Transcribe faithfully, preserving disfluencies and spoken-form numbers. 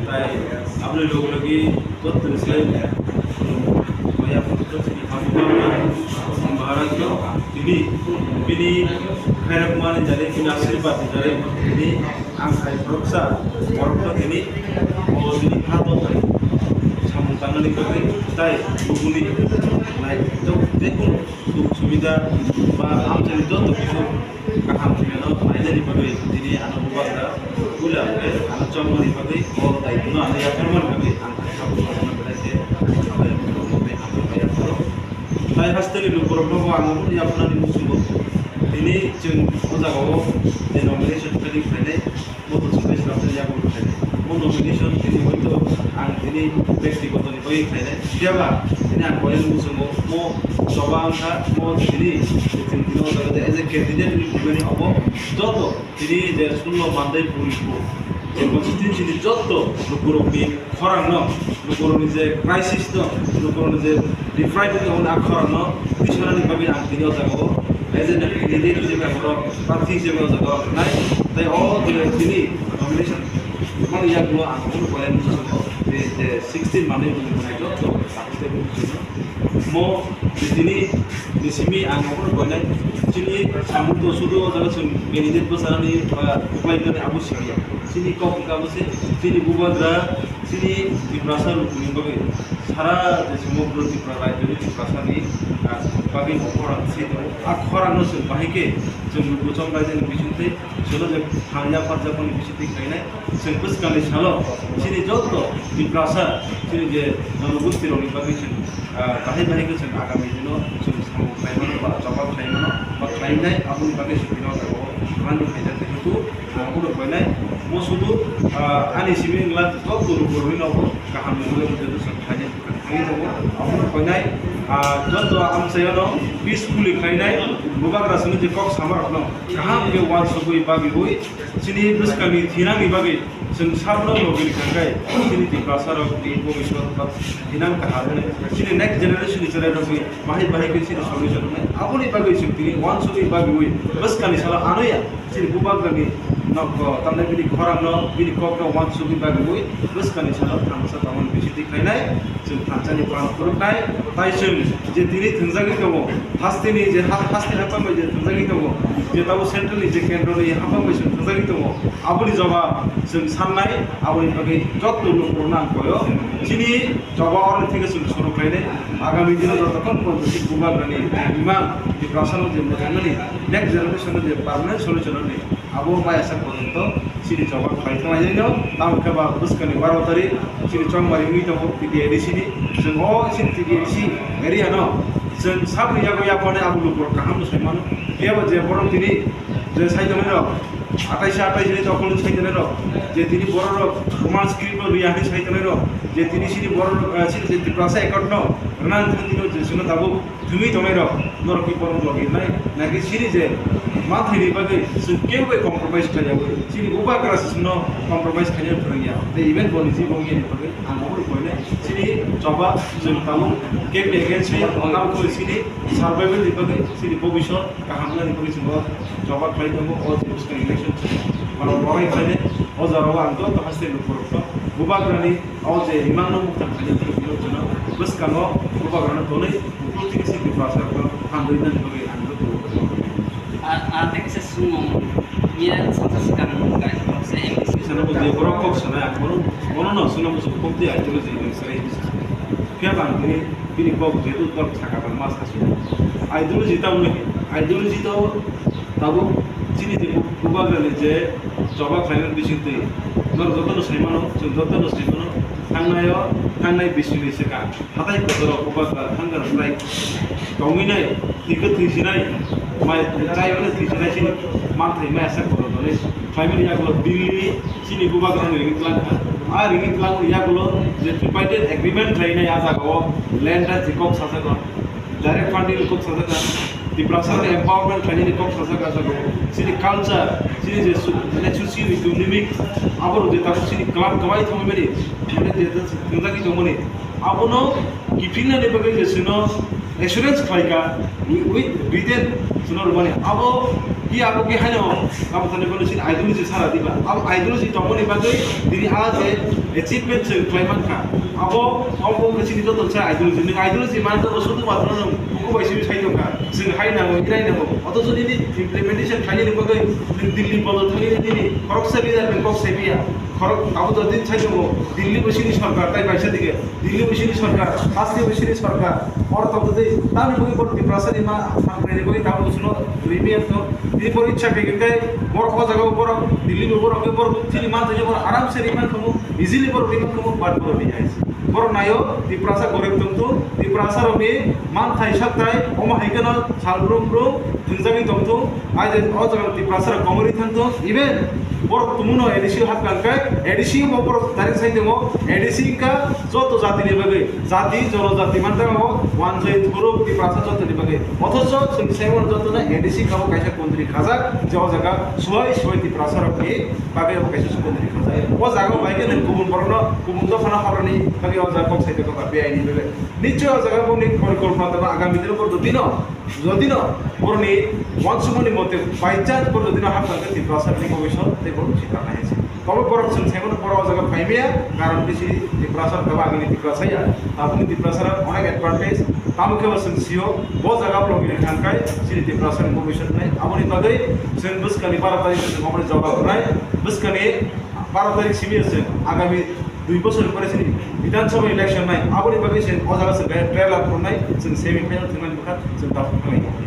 Tai aboni logi logi joto ni slai maya photo chini khamu bangma Maharaj no tini bini khairok mani jani bini asirbat ni jani tini ang khai khoroksa borok no tini o tini ha to samung tangnani bagwi tai bubuni nai jekunu suk subida ba amchani joto kisu kaham suyano nainani bagwi tini ano bubagra puila hwnkhe ano chongmani bagwi o daitwno ano yapharmani bagwi ang khe sabo belai khe hambai hambai hambai hambai yapharo. Tai hasteni lukurokno bo ang omono yapharnani muchungo tini chwng o jagao je nomination filing khlainai, bo to chwng bai swnamjani yago khlainai. Bo nomination tini hoito ang tini byaktigoto ni bagwi khlainai. Phiyaba tini ang koyang muchungo mo choba wngkha, mo tini chwng tini o jaga as a candidate wngwi phaimani obo joto tini je sullo mandai puri pho je constituency ni joto lukurokni khorangno, lukurokni je crisis no, lukurokni je deprived no, a khorangno twisanani bagwi ang tini o jagao as a candidate hisabe ang borok prarthi hisabe o jagao nai. Tai o je tini nomination mani yakno ang kunu koyang muchungo je sixteen manwi wngwi tongnai joto. Mo tini ni simi ang obono koinai chini samung to sudu o jaga chwng candidate bwcharani ba kwplai nani abo simi ya. Chini kok hwnkha abo se chini bubagra chini Tiprasa lukuni bagwi sara je somogro Tripura rajyoni Tiprasani, ah, bagwi bo khorang se tongo. A khorangno chwng bahai khe chwng lukuchom raijani bisingtwi chwngno je thangya pharjakmani bisingtwi khlainai. Chwng bwskangni salo chini joto Tiprasa chini je jonogosti rokni bagwi chwng, ah, bahai bahai khe chwng agami dino chwng samung khlai mano ba choba khlai mano ba khlainai aboni bagwi chwng bino rani khaijak jehetu, ah, obono koinai mo sudu, ah, ani simi wngla joto lukurokni nogo kaham ni mole mujado chwng khlainai. Thangwi tongo. Abono koinai, ah, joto amchaiyano peacefully khlainai, bubagra simi je kok samarokno kaham khe uansugwi bagiwi chini bwskangni thinangni bagwi chwng sabno logi rikha khe chini Tiprasarokni bobiswt ba thinang kaham hwnwi chini next generation ni chwrairokni bahai bahai khe chini solution wngnai. Aboni bagwi chwng tini uansugwi bagiwi bwskangni salo anoya. Chini bubagrani nok, tamni bini khorangno, bini kokno uansugwi bagwi bwskangni salo thansa tongmani bisingtwi khlainai, chwng thansani plan phuruknai, tai chwng je tini thwngjagwi tongo, hasteni je ha-, hasteni hapangbai je thwngjagwi tongo, je tabuk centralni je kendroni hapangbai chwng thwngjagwi tongo, aboni jawab chwng sannai, aboni bagwi joto lukurokno ang koyo. Chini Choba oro thike chwng suru khlainai. Agami dino jotokhon porjonto bubagrani imang Tiprasano je mwthangmani next generation-o je permanent solution-o ni abo maya sak porjonto chini choba khlai thanglainai no, tamo khe ba bwskangni baro tarik chini chongmari wngwi tongo T T A D C ni. Chwng o chini T T A D C area no chwng saboni yago yaphone abo lukurok kaham no sai mano. Phiya ba je borok tini je sai tongnai rok, atais atais ni dokhol ni sai tongnai rok, je tini borok rok Roman script no riya hinwi sai tongnai rok, je tini chini borok rok, eh, chini je Tiprasa account no rwna thang tino je chwngno tabuk thwngwi tongnai rok, norok ni borok logi nai, naki chini je manthai ni bagwi chwng kebo bai compromise khlai ya bai, chini bubagra se chwngno compromise khlai ya phwrwng ya, tei even bo ni jibo wngya ni bagwi ang obo rok koinai chini choba chwng tabuk kebo ni against ya, tamo khe chini survival ni bagwi chini bobiswt kaham wngna ni bagwi chwng o choba khlai tongo, o je bwskang election chwng mano borai khlainai, o jora o ang joto haste lukurokno bubagrani o je imangno muktang khlainai phuru phuru chwngno bwskango bubagrano tonwi buphuru tini si Tiprasarokno phan rwinani bagwi ang joto lukurokno. A, a, tei kisa sumung, mira sasa swkang gai khoroksa M D C. Sana bo je borok kok sanai ang bono, bono no suna bo kok di ideology ni sai. Phiya bang tini bini kok jehetu dol saka bang mas kasu. Ideology ta wngwi, ideology to tabuk chini je bu-, bubagrani je choba khlainani bisingtwi norok jotono sai mano, chwng jotono sai mano, thangnai o, thangnai bisingni swkang hatai kotorok bubagra thangkar bwlai tongwinai, thwikhe thwisinai, mai chaiwino thwisinai chini manthai mai asa kotor tonwi. Khlaimani yagulo Delhi chini bubagrani ringwi twlang kha. A ringwi twlangmani yagulo je tripartite agreement khlainai a jagao land a je kok sajak o, direct funding kok sajak a, Tiprasarokni empowerment khlainani kok sajak a jagao. Chini culture, chini je su-, mane socio economic, aborok je tabuk chini club kwbai thangmani, mane je thwngjagwi tongmani, abono kiphilnani bagwi je chwngno assurance khlaikha, we, we, written Suno rwmani abo ki abo ki haino abo thani kono sin ideology sara diba. Abo ideology tongmani bagwi dini a je achievement chwng khlai mankha. Abo abo ke sini joto cha ideology. Nung ideology man to sudu matro nung buku bai sini sai tongkha. Chwng hai nango, irai nango. Oto jodi ni implementation khlai ni bagwi nung Delhi bondo thangwi nini khoroksa leader nung kok sai biya. Khorok abo to din sai tongo. Delhi bo sini sarkar tai bai sa dige. Delhi bo sini sarkar, haste bo sini sarkar. Or to bwdwi tamni bagwi bor Tiprasa ni ma hamkrai ni bagwi tamo suno rimi to. Ni bor ichha khe khe bor o jaga bor Delhi bo bor bor chini ma to bor aram se rimi khamu, easily bor rimi khamu, but bor ni ais. Bor nayo Tiprasa gorib tong to, Tiprasa rok ni man thai sak thai, omo hai khe no sal brum brum thwngjagwi tong to. Ai je o jaga Tiprasa rok komori thang to, even borok tumuno A D C hap kan kai, A D C mo borok tarik sai temo, A D C ka joto jati ni bagwi, jati, jonojati man tamo, wanjai thuruk Tiprasa joto ni bagwi. Othocho chwng sai mo joto na A D C ka bo kaisa kontri khajak, je o jaga suwai suwai Tiprasa rok ni bagwi bo kaisa kontri khajak. O jaga bai khe nung kubun borok no, kubun dophano horoni bagwi o jaga kok sai temo ka biyai ni bagwi. Nichoi o jaga bo ni porikolpona tamo agami dino borok dino. Jodi no boroni wansukmani mote by chance bor jodi no hapjak khe Tiprasa ni commission tei borok sikar nai se. Tobo borok chwng sai mano borok o jaga phai maya, karon bisi Tiprasa kaba agini Tiprasa ya. Tabukni Tiprasa rok onek advantage, tamo khe bo chwng sio, bo jaga borok ni thang kai chini Tiprasa ni commission nai. Aboni bagwi chwng bwskani baro tarik chwng aboni jawab nai. Bwskani baro tarik simi chwng agami dui bosor pore chini Bidhan Sabha election nai. Aboni bagwi chwng o jaga chwng trailer rwnai, chwng semi final thwngmani bwkha chwng tabuk thangwi.